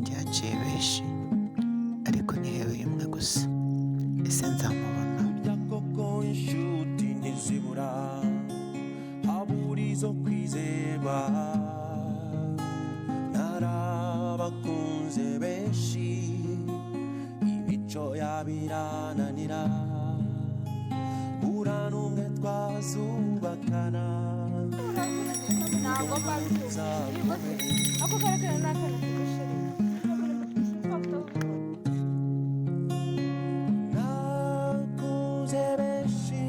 yanjye haciye benshi, ariko ntihebeye umwe gusa. Ese nzamubona? Burya koko inshuti ntizibura, habura izo kwizerwa. Narabakunze benshi, imico yabirananira, ura n'umwe twazubakana. Ntabwo mbabyumva. Ako karakara ni akana keza, chéri. Nakunze benshi,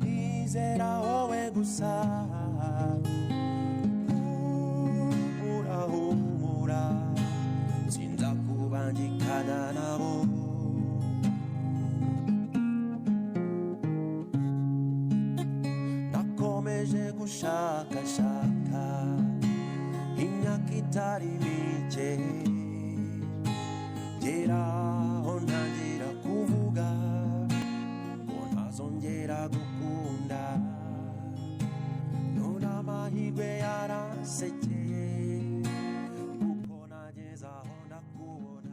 nizera wowe gusa. Humura, humura, sinza kubangikana nabo. Nakomeje gushakashaka imyaka itari mike, geraho ntangira kuvuga ko ntazongera gukunda. None amahirwe yaransekeye kuko nageze aho ndakubona.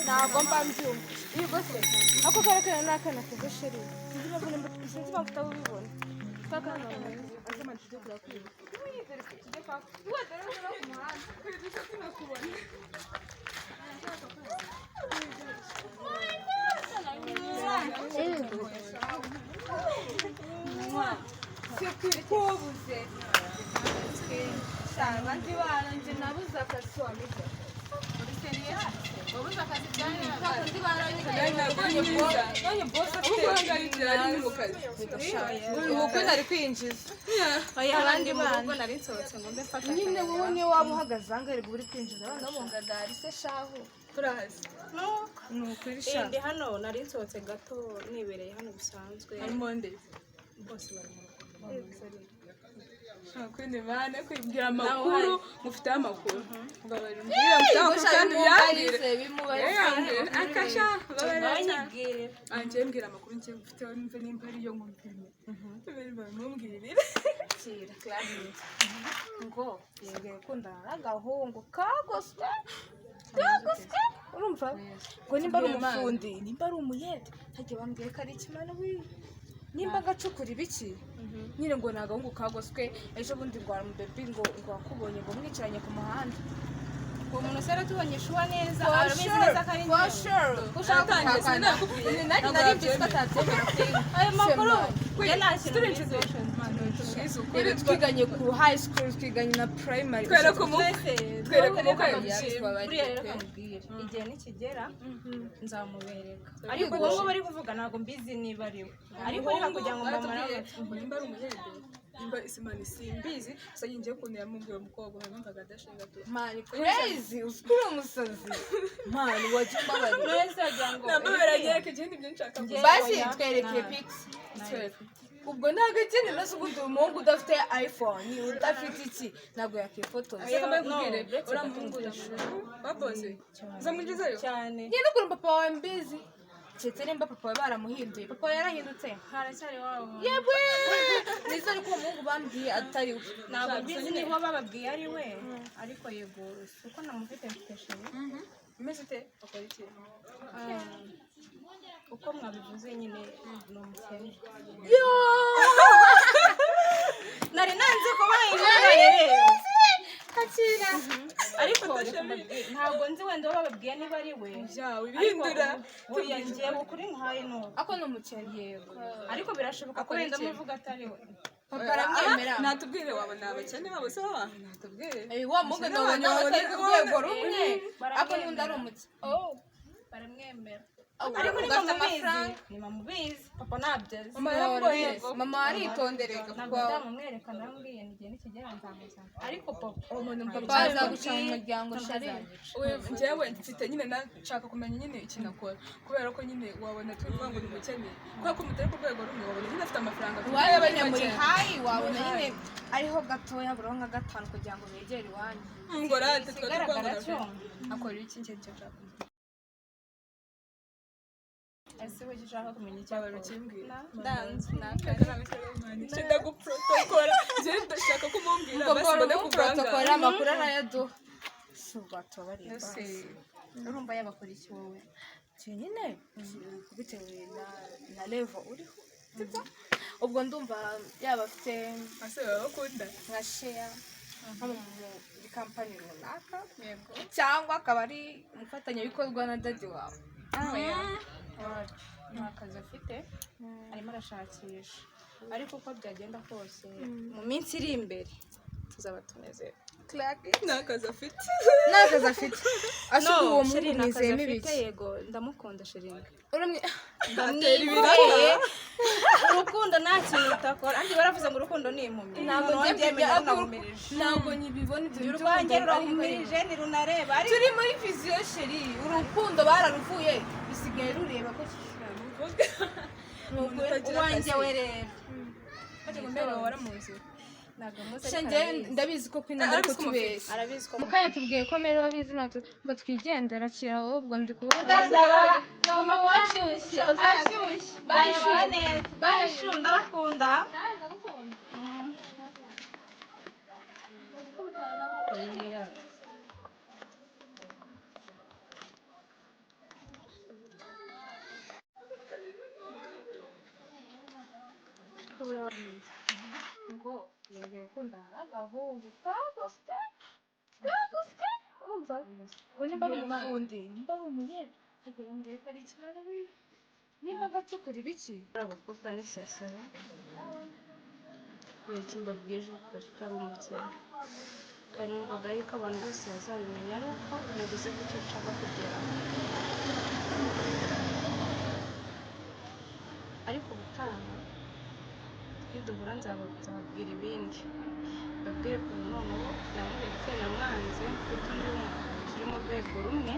Ntabwo mba mbyumva. Yego se, ako karakara ni akana keza, chéri. Sinzi impamvu utabibona. Kakana keza. Kubuze abandi bana, njye nabuze akazi wameze. None boss afite ari mu kazi ubukwe, nari kwinjiza. Oya, abandi mu rugo nari nsohotse ngo mbe mfata. Nyine wowe niyo waba uhagaze ahangaha, erega uba uri kwinjiza abana bo mu ngagari se shahu. Turahazi. Ni ukuri sha. Ndi hano, nari nsohotse gato, nibereye hano bisanzwe. Harimo nde? Bose bari mu rugo. Kwini bane kwibwira amakuru, mufiteho amakuru, mbabarira umbwire mufiteho amakuru kandi uyambwire. Uyambwire akasha, mbabarira cyane. Banyibwirira. Anjye mbwira amakuru njye mufiteho, numve nimba ariyo nkumvire mumbwirire. Ngo yegeye gukundana n'agahungu kagoswe kagoswe, urumva ngo nimba ari umufundi, nimba ari umuyede, ntagiye bambwiye ko ari ikimana wi, nimba agacukura ibiki nyine, ngo ni agahungu kagoswe. Ejo bundi ngo hari umubebi ngo wakubonye ngo mwicaranye ku muhanda. Uwo muntu se aratubonye sure neza? For Arabizi sure, neza ko ari for njyewe? sure. Ushaka Aratangiye, guhakana. sinakubwiye. Nanjye nari mbizi ko atabyemera. Ayo makuru Kwi- ya nta kintu turi mbizi. inshuti. Tubwize ukuri. Rero twiganye ku high school, twiganye na primary. Twereke umukwe. Twese Twereke umukwe. Buriya rero kamubwira, igihe nikigera nzamubereka, ariko uwo nguwo bari kuvuga ntabwo mbizi niba ari we, ariko reka kugira ngo mbamare Aratubwiye amatsiko. ngo nimba ari umuhende, nimba isimani, simbizi gusa nyine ukuntu yamubwiye umukobwa numvaga adashinga tu. Man, crazy, uzikuri umusazi man, wajya umbabarira. None se wagira ngo Nambabera nyereke igindi ibyo nshaka gusa. Basi Oya. twereke pics. Ubwo ntabwo ikindi nose, ubundi umuhungu udafite iPhone, udafite iki, ntabwo yakifotoza. Reka mbabwire, No, uretse uriya muhungu baboze uzamwinjizayo. Cyane. Njye n'ukuntu papa wawe mbizi, keretse nimba papa wawe baramuhinduye. Papa wawe yarahindutse. Haracyari wabo. Yewe, nizere ko uwo muhungu bambwiye atari we. Ntabwo mbizi niba bababwiye ari we, ariko yego, uko namufite, mfite chéri. Umeze ute? Akora iki? Uko mwabivuze nyine, ni umukene. Nari nanze kubaha inama rero, ariko reka mbabwire, ntabwo nzi wenda uwo bababwiye niba ari we. Byawe Ariko bihindura. Oya, njyewe ukuri nkuhaye ni uko. Ako ni umukene. Yego, ariko birashoboka ko Akora wenda iki? muvuga atari we. Papa aramwemera. Natubwire, wabona abakene babo se baba natubwire. Eh, wa muhungu ndabona batari ku rwego rumwe, ariko n'undi ari umukene. Baramwemera. Ariko Ariko afite niba mubizi, amafaranga. niba mubizi, papa ntabyo azi. Mama yaramubonye. Mama aritonderega. Ntabwo ndamumwereka, narambwiye ni igihe nikigera nzamuzana, ariko papa Uwo muntu Papa azaguca mu muryango, chéri. We, njyewe mfite nyine nshaka kumenya nyine ikintu akora, kubera ko nyine wabona turi kuvuga ngo ni umukene, kubera ko mutari ku rwego rumwe, wabona nyine afite amafaranga kuko Iwanyu yaba ari nyine muri make. high, wabona nyine ariho gatoya, buriho nka gatanu kugira ngo begere iwanyu. Ngo rate twari Ikigaragara twangana. cyo Akora iki? Njye nicyo nshaka kumenya. Ese uburyo ushaka kumenya icyo Waba akora? ukimbwira. Ndanze. Icyo ndaguprotokora. Njye ndashaka ko umumbwira Ubwo basi mbone protokora kuvanga. amakuru arayaduha. Si ubwo tubabariye. Ese Urumva yabakora iki wowe? Nyine bitewe na level uriho, sibyo? Ubwo ndumva yaba afite ase baba bakunda. nka share nko muri kampani runaka, Yego. cyangwa akaba ari umufatanyabikorwa na daddy wawe. Nta kazi afite, arimo arashakisha, ariko uko byagenda kose mu minsi iri imbere tuzaba tumeze. Nta kazi afite. Nta kazi afite asuka uwo Chérie, muhungu nta kazi mwizeyemo afite, ibiki? Yego, ndamukunda chérie. Uramwe- Atera ibiraka. Ndamwizeye. Urukundo nta kintu rutakora, andi baravuze ngo urukundo ni impumyi. Ntabwo Umuntu njye wanjye mbibona, rurahumirije. Ntabwo nyibibona ibyo bintu Urwanjye by'urukundo, ariko rurahumirije ntirunareba, ariko turi muri vision chérie, urukundo bararuvuye, bisigaye rureba ko Umuntu utagira uwanjye akazi. we rero Ati ngo mbere waramuzi. ntabwo muzi, Sha ariko njye arabizi. ndabizi ko kwina ariko Arabizi ko mufite. tubeshya. Arabizi ko Mukanya tubwiye ko mbere wabizi natwe ngo twigendera akira, ahubwo ndi kubona mama washyushye ashyushye. Bye shu, ndabakunda. Ngo yongeye gukundana n'agahungu kagoswe kagoswe, urumva Ngo nimba ari umufundi, nimba ari umuyede, ngo ari ikimara, niba agacukura ibiki. Abakobwa ni sasara buri cyumba bwije ukuri ko ari umukene, kandi numvaga yuko abantu bose bazabimenya ari uko nageze ku cyo nshaka kugeraho, ariko ubutaha niduhura nzababwira ibindi, mbabwire ukuntu noneho namuretse namwanze mfite undi w'umugabo turi mu rwego rumwe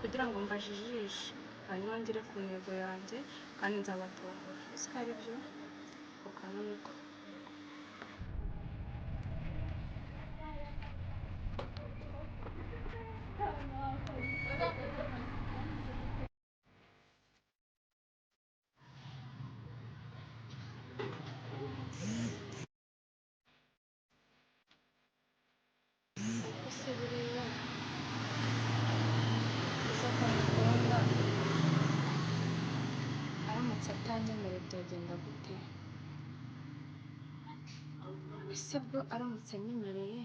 kugira ngo mbajijishe, hanyuma ngere ku ntego yanjye kandi nzabatungura. Ese ko ari byo ukananirwa? Ese buriya uza ko mukunda, aramutse atanyemereye byagenda gute? Ese bwo aramutse anyemereye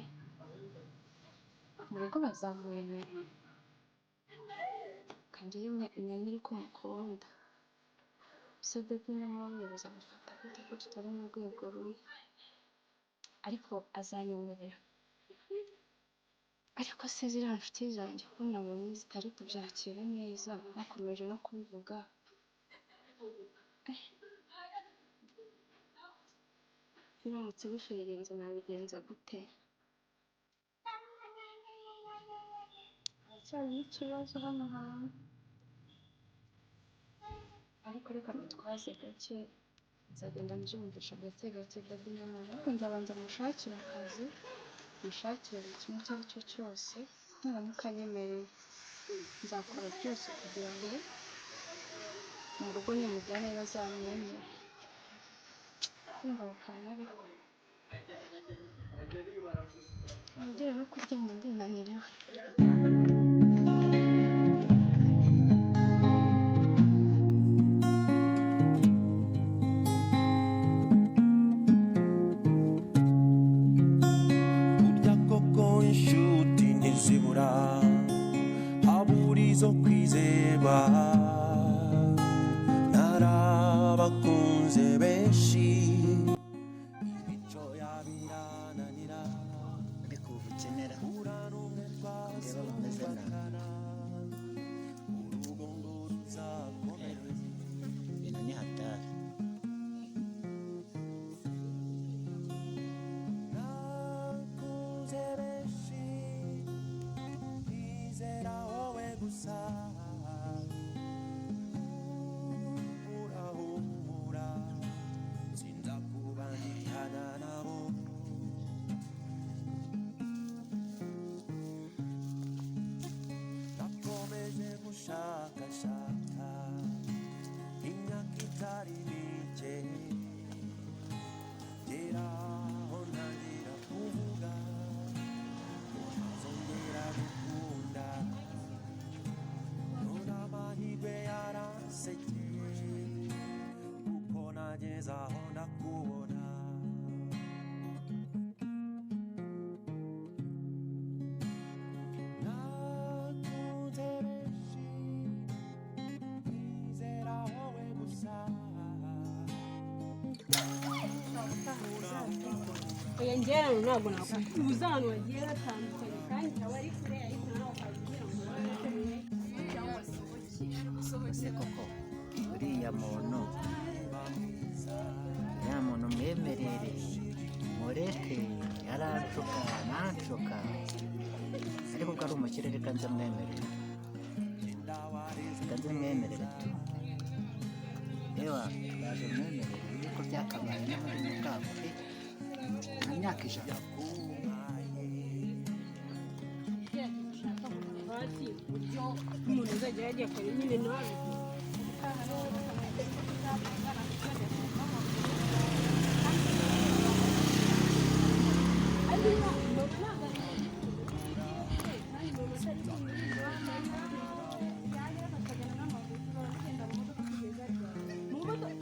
mu rugo bazamwemerera? Kandi rimwe inyanya ko mukunda, ese bebe na mama bazamufata gute ko tutari mu rwego rumwe? Ariko azanyemerera. Ariko se ziriya nshuti zanjye ko nabonye zitari kubyakira neza, bakomeje no kubivuga? Eh, biramutse bishirinze nabigenza gute? Haracyarimo ikibazo hano hantu, ariko reka mbitwaze gake, nzagenda mbyumvisha gake gake dadi na mama, ariko nzabanza mushakire akazi, mushakire buri kimwe icyo ari cyo cyose. Naramuka anyemereye nzakora byose kugira ngo mu rugo nimujyane bazamwemere. Kumva bakana, ariko nongere no kuryama ndinaniriwe. Burya koko inshuti ntizibura, habura izo kwizerwa. Narabakunze benshi, imico yabirananira. Ariko ubu ukenera Ura n'umwe ndeba bameze nabi. twazubakana urugo ngo ruzakomere. Ibintu ni hatari. Nakunze benshi, nizera wowe gusa. Urahumura. Ngeze aho ndakubona. Nakunze benshi, nizera wowe gusa. Oya, njyewe ntabwo nakubuza ahantu hagiye hatandukanye kandi haba ari kure, ariko nawe ukagira ngo Ese koko uriya muntu, uriya muntu mwemerere mureke, aranshuka nanshuka, ariko ubwo ari umukire, reka nze mwemerere, reka nze mwemerere tu. Ewa, ndaje mwemerere yuko byakabaye n'ubundi bwabo nka myaka 100. Hasi uburyo umuntu azajya yajya kare nyine nawe.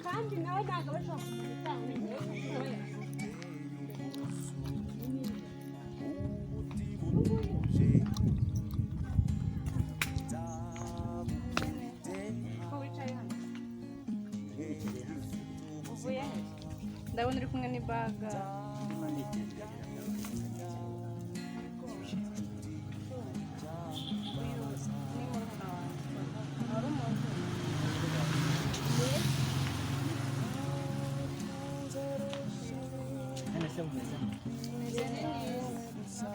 Kandi nawe ntabwo aba ashaka gutanga. Umutima utuje, nzagukubite. Ko wicaye hano uvuye he? Ndabona uri kumwe n'ibaga. Ndimo nitemberera. Uyu ni murumuna wanjye, wari umuntu. None se mumeze mute? Umeze neza.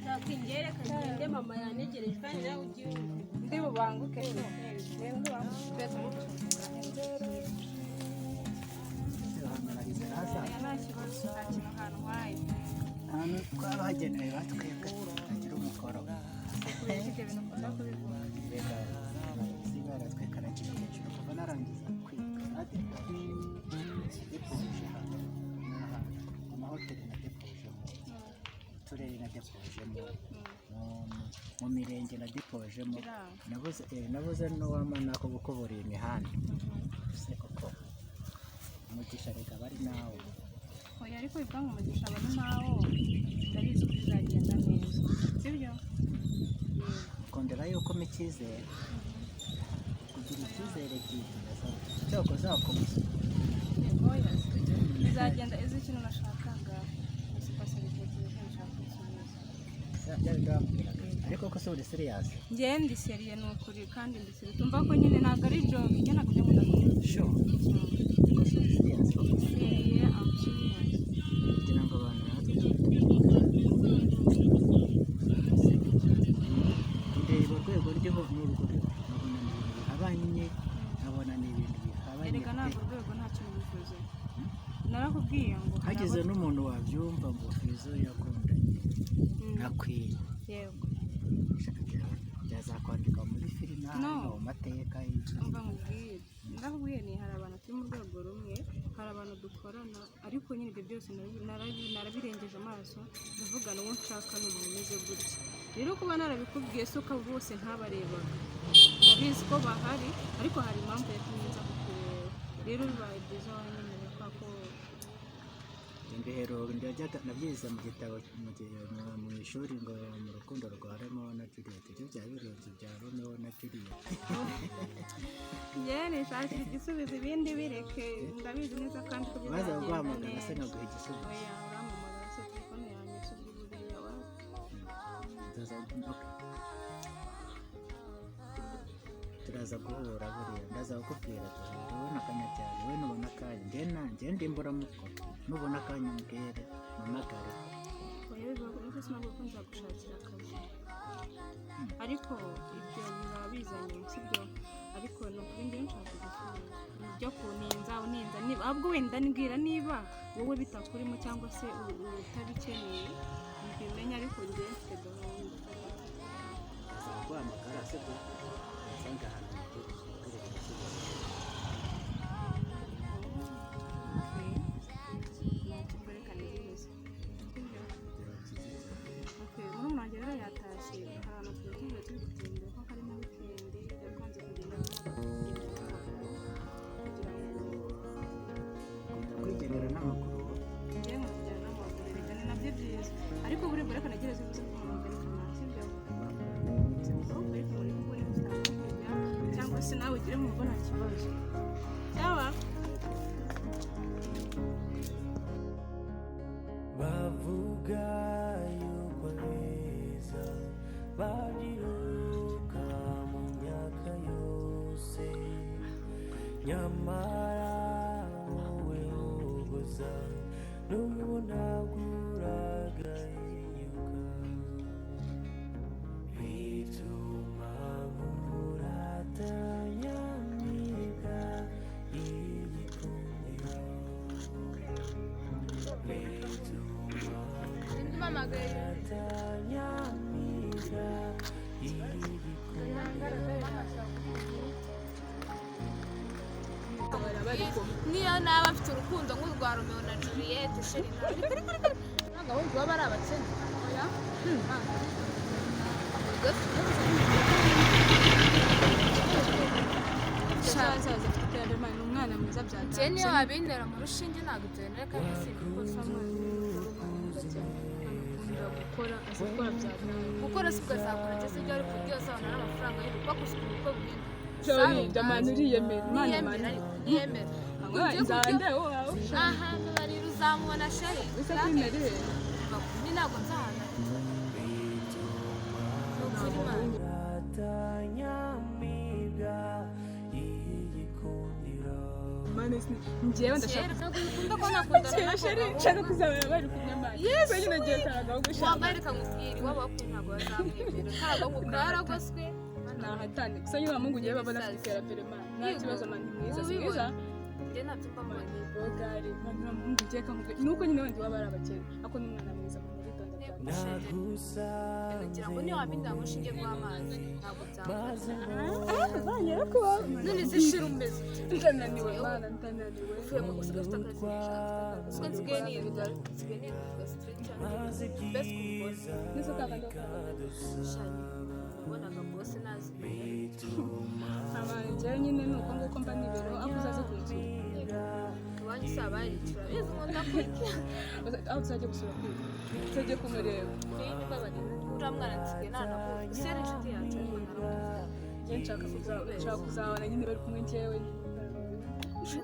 Nzakwingereka ngende, mama yantegereje, kandi nawe ujye wumva. Ndi bubanguke so. Nta kibazo, nta kintu ahantu wayo. Ahantu twabagenewe batwebwe tutagira umukoro. Ibyo bintu ukunda kubivuga. Mbega baratwikaragira hejuru. Kuva narangiza kwiga nadepoje, depoje hano n'aha mu mahoteli, nadepojemo mu turere, nadepojemo mu mirenge, nadepojemo. Nabuze nabuze n'uwama nako gukubura iyi mihanda ese koko umugisha reka bari nawe. Oya, ariko bivuga ngo umugisha abona nawo, ndabizi ko bizagenda neza, sibyo? Kondera yuko mpa icyizere, kugira icyizere byiteza cyoko zakomeza. Oya, bizagenda. Izi ikintu nashakaga gusa ibitekerezo nshaka gusubiza. Bya bindi bambwiraga, ariko ko se uri serious? Njyewe ndi sérieux, ni ukuri, kandi ndi sérieux, tumva ko nyine ntabwo ari joke, njye ntabwo njya nkunda kuvuga. Sure, ariko se uri serious koko? Sérieux, I'm serious. Kugira ngo abantu natwe ndeba urwego ruriho n'urwo ruriho, nkabona ni ibintu bihabanye, nkabona ni ibintu bihabanye Erega pe. ntabwo urwego nta kintu bivuze, narakubwiye ngo hari Hagize n'umuntu wabyumva ngo Fizo yakundanye nakwiye, Yego. byazakwandikwa muri filime No. hano mu mateka. Umva nkubwire, ndakubwiye ni hari abantu turi mu rwego rumwe, hari abantu dukorana, ariko nyine ibyo byose narabirengeje amaso, ndavuga n'uwo nshaka ni umuntu umeze gutya. Rero kuba narabikubwiye si uko abo bose ntabarebaga, ndabizi ko bahari, ariko hari impamvu yatumye nza kukureba. Rero bibaye byiza wanyemerera kubera ko Imbehero ndajyaga nabyize mu gitabo mu ishuri ngo mu rukundo rwa Romeo na Juliet, ibyo byaba birenze bya Romeo na Juliet. Njyewe nishakira igisubizo, ibindi bireke, ndabizi neza kandi ko Baza bizagenda guhamagara se neza. nkaguha igisubizo? Oya, urampamagara se? Telefone yanjye se ubwo buriya Ndaza, okay. Turaza guhura buriya, ndaza kukubwira duhura ubona akanya cyane. Wowe nubona akanya, njye nanjye ndi imburamukoro, nubona akanya umbwire, mpamagare. Oya, bivuga ko sinabwo ko nzagushakira akazi, ariko ibyo bizaba bizanye, sibyo? Ariko ni ukuri njyewe nshaka igisubizo byo kuninza uninza niba ahubwo wenda mbwira niba wowe bitakurimo cyangwa se utabikeneye mbimenya, ariko njyewe mfite gahunda. Ndaza kuguhamagara, sibyo? Nsanga ahantu mubwire igisubizo. Ntacyo, ubwo reka ntegereze, sibyo? Byaba byiza cyane. Okay, murumuna wanjye rero yatashye. Nawe ugere mu rugo nta kibazo. Sawa. Bavuga yuko beza babyiruka mu myaka yose, nyamara wowe uguza n'ubu ntabwo uragahinyuka, bituma nkuratanya mwiga igikundiro, bituma nkuratanya mwiga igikundiro. Niyo naba mfite urukundo nk'urwa Romeo na Juliet, chéri, Ntabwo abahungu baba ari abakene. Oya. Shaza afite iterambere man, ni umwana mwiza Njye byatanga. niyo wabintera mu rushinge ntabwo byemera kandi simbikoze. Akunda gukora, azi gukora byatanga. Gukora si bwo azakora, ndetse ibyo ari kurya azabona n'amafaranga y'ubukwe, gusa ubukwe buhenda. Sorry, ndamana uriyemera. Imana Niyemera imana. ariko niyemera. Nzaba wawe. Ahantu bari uzamubona chéri. Ese kwimerere. Ni ntabwo nzahana. Ni ukuri Mana. Nkuratanyamiga igikundiro. Mane njyewe ndashaka. Kera ntabwo bikunda ko nakundana Kera chéri nshaka kuzabona bari kumwe mane. Yesu Wenyine ngiye karaga gushaka. Wambaye reka nkubwire, iwabo wapfuye ntabwo bazamwemera. Karagahungu karagoswe. Nahatane. Gusa nyine wa muhungu ngiye babona afite iterambere man. Nta kibazo man, ni mwiza, si mwiza. Njye ntabyo mba mbona. Bogari, man, wa muhungu ugiye kamubwira. Nuko nyine wenda iwabo ari abakene. Ako ni umwana mwiza man, aritonda cyane. Ngira ngo niyo wabindira ngo ushinge rw'amazi ntabwo byamfasha. Banyera kuba. None se shira umeze ute? Ndananiwe mana, ndananiwe. Uvuye mu gusiga ufite akazi, usigaye nsigaye nirirwa, nsigaye nirirwa street cyane mbese kumubona. Nese kakanda. Shani ubonaga bose nazi. Abantu njyewe nyine ni uko nguko mba nibereho, aho uzaze kunsura. Iwanyu si abaricara bizi ngo ndakurya. Aho tuzajya gusura kwiga. Tuzajya kumureba. Njyewe mbabarira, uriya mwana nsigaye nanamuzi, gusa yari inshuti yacu ariko naramuzi. Njye nshaka kuzabona nyine bari kumwe njyewe nyine.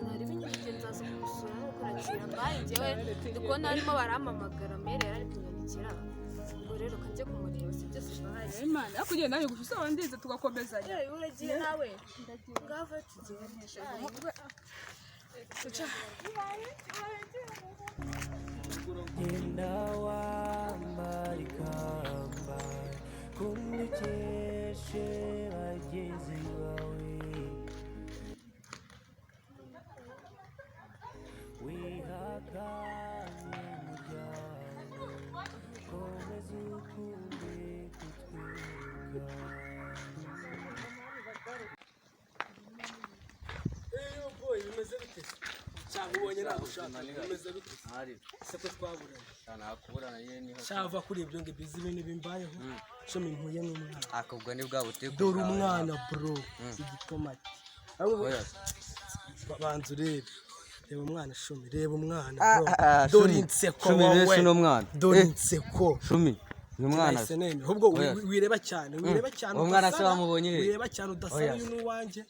Nari binyuze nzaza kumusura no kurakira mbaye njyewe ndi kubona barimo barampamagara, mere yari ari kunyandikira ubwo rero kanjye kumureba, si byose mbahaye. Imana ariko ugenda nawe gusa usaba ndize tugakomezanya. Uragiye nawe ngava tugende. Genda wambara ikamba kundikeshe bagenzi bawe, wihakanye umuryango, komeza ukunde kutwibuka. Boy, bimeze bite? Cyangwa ubonye nagushaka, bimeze bite? Se ko twaburanye? Nakuburana nyine niho. Cyava kuri ibyo ngo ibizi ibintu bimbayeho. Cumi mpuye n'umwana. Akubwo ni bwa butike. Dore umwana bro, igitomati. Oya. Banza urebe. Reba umwana Shumi, reba umwana Ah, bro. ah, Dore Shumi. inseko Shumi, wowe. mbese uno mwana. Dore Eh. inseko. Shumi. Uyu mwana. Nahise nemera. Ahubwo Oya. wireba cyane, wireba cyane. Uwo mwana se udasara, wamubonye he? Wireba cyane udasara Oya. uyu ni uwanjye.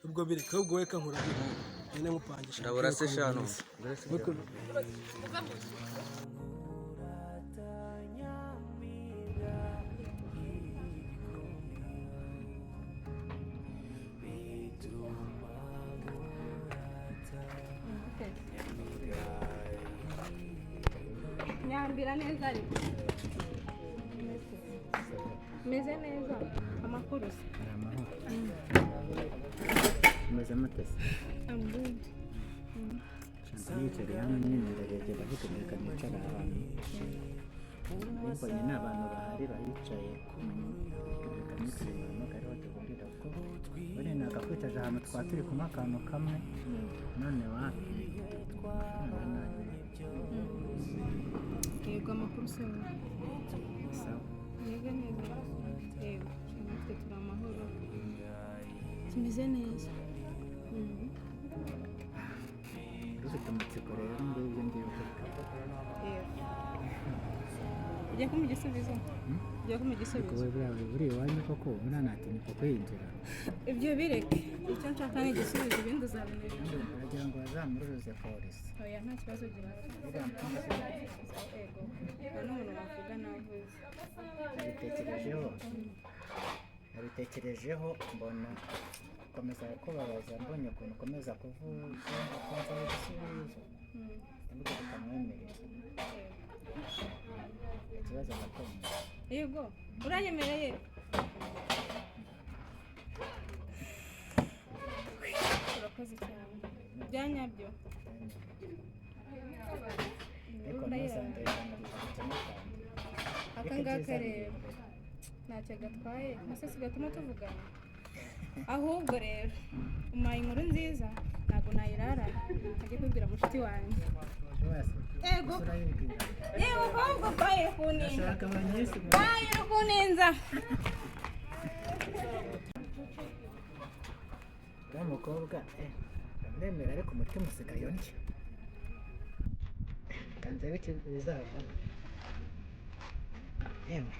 Ubwo bireka ubwo weka nkurabira. Nyine mupangisha. Ndabura se shano. Nyambira neza ariko. Meze neza. Amakuru se. Ni amahoro. Umeze mute se? Ambundi. Nshaka nicaye hano nyine ndarebye ndavuga reka nicara ahantu. Mbonye ni abantu bahari bahicaye. Reka nicare ahantu kariho duhurira kuko buriya nagakwicaje ahantu twaba turi kunywa akantu kamwe none wapi amafaranga ni ayo. Yego amakuru se wowe. Sawa. Meze neza. Yego. Natwe turi amahoro. Tumeze neza. Ufite amatsiko rero ngo ibyo ngiye kuvuga. Yego. Ugiye kumpa igisubizo? Ugiye kumpa Ariko igisubizo? wowe buriya buri iwanyu koko uranatinyuka kwinjira. Ibyo bireke, icyo nshaka ni igisubizo, ibindi uzabimenya. Uragira ngo bazamururuze polisi? Oya, nta kibazo gihari. Uriya mukobwa se? Ego, nta n'umuntu wavuga navuze. Nabitekerejeho, nabitekerejeho, mbona gukomeza kubabaza, mbonye ukuntu ukomeza kuvuga ukumva igisubizo, ndavuga bikamwemerera ikibazo ndakumva. Yego, uranyemereye? Urakoze cyane bya nyabyo. Ariko ntuzandekane cyane cyane. Aka ngaka rero ntacyo gatwaye, gusa gatuma tuvugana. Ahubwo rero umpaye inkuru nziza, ntabwo nayirarana, ajye kubwira mushiki wanjye. Ego yewe, ahubwo baye kuninza. Ndashaka abanyesi. Baye kuninza. Uriya mukobwa ndamwemera, ariko umutima usigaye undya. Reka ndebe icyo bizavamo yewe.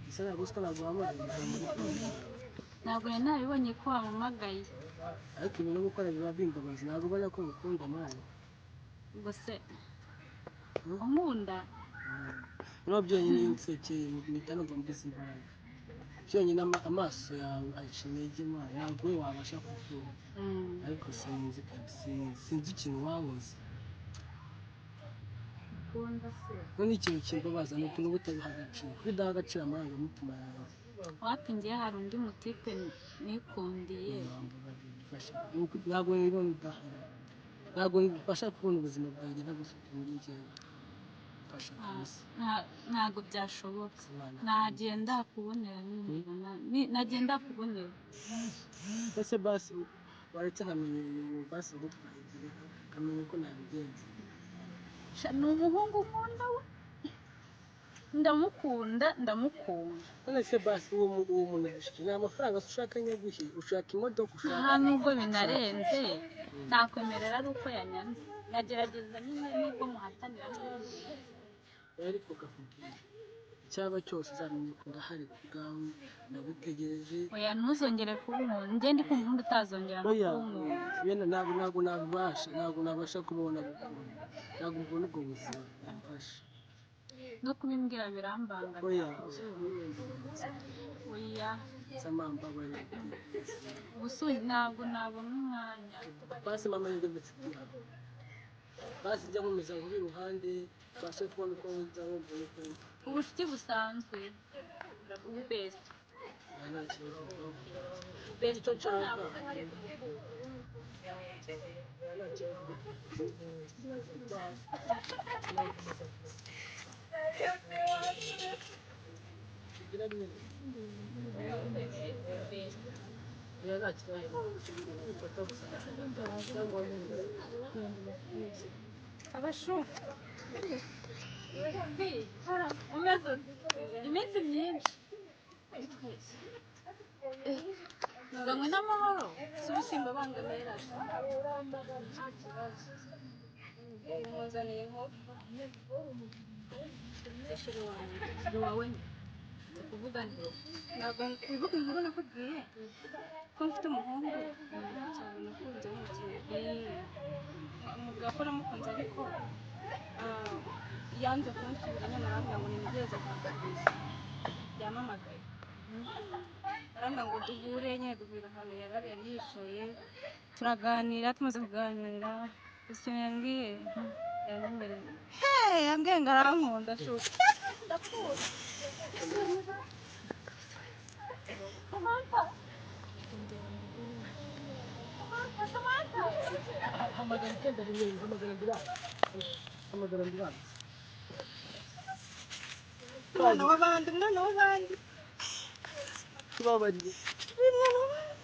Ese ntabwo uzi ko naguhamagaye? Ntabwo nari nabibonye ko wampamagaye. Ariko ibintu uri gukora biba bimbabaza, ntabwo ubona ko ngukunda mwana? Ubwo se unkunda? Niba byonyine iyo unsekeye mpita numva mbuze imbaraga byonyine, amaso yawe aca intege mwana, ntabwo we wabasha kubyumva. Ariko sinzi kabisa, sinzi ikintu wankoze. Ukunda se? None ikintu kimbabaza ni ukuntu uba utabiha agaciro, kuko udaha agaciro amarangamutima yawe. Wapi, ngiye hari undi mutipe nikundiye. Ntabwo nibona udahari, ntabwo mbasha kubona ubuzima bwanjye ntagufite muri njyewe. Mfasha kabisa. Ntabwo byashoboka, nagenda kubonera nyine, nagenda kubonera. Ese basi waretse nkamenya ibintu basi ngutwaye igihe, nkamenya uko nabigenza? Sha, ni umuhungu nkunda we, ndamukunda, ndamukunda. None se basi uwo muntu agushyigikiye, ni amafaranga se ushaka nyaguhe? Ushaka imodoka, ushaka? Nta nubwo binarenze, nakwemerera ari uko yanyanze, nkagerageza nyine nubwo muhatanira. Ariko kakubwira icyaba cyose uzamenya ko ndahari ku bwawe, ndagutegereje. Oya, ntuzongere kuba umuntu, njye ndi kumva undi utazongera no Oya. kuba umuntu. Bene ntabwo nabibasha, ntabwo nabasha kubona gukunda, ntabwo mbona ubwo buzima. Mfasha. No kubimbwira birambangamira. Oya. Oya. Samambabarira. Gusa ntabwo nabona umwanya. Basi mama nibwo inshuti yawe, basi njya nkomeza nkuba iruhande, mbashe kubona uko nza nkumva uko. Ubucuti busanzwe, ubu best. Nta kibazo. Best. Icyo nshaka. Oya, nta kibazo. Fata gusa cyangwa Abashu. Umeze ute? Iminsi myinshi nganywe n'amahoro. Si ubusimba bangamira. Muzaniye inkuru. Zishira wanjye ni wawe kuvuga nti Ntabwo wibuka inkuru nakubwiye ko mfite umuhungu cyane nakunze w'umukire? Mubwira ko namukunze, ariko yanze kunsubiza nyine, arambwira ngo nimugereze kunsubiza. Yampamagaye arambwira ngo duhure nyine, duhurira ahantu yari yari yicaye, turaganira. Tumaze kuganira, gusa ikintu yambwiye yanyemereye, hey, yambwiye ngo arankunda shuti. Ndapfuye. Samantha, Samantha. Hamagara icyenda rimwe, hamagara ambulance, hamagara ambulance. Umwana w'abandi, umwana w'abandi. Tubabarire. Umwana w'abandi.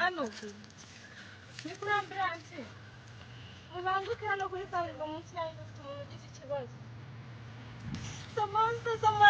Hano ni kuri ambulance, mubanguke hano kuri kaburimbo munsi yanyu dufite umuntu ugize ikibazo. Samantha, Samantha.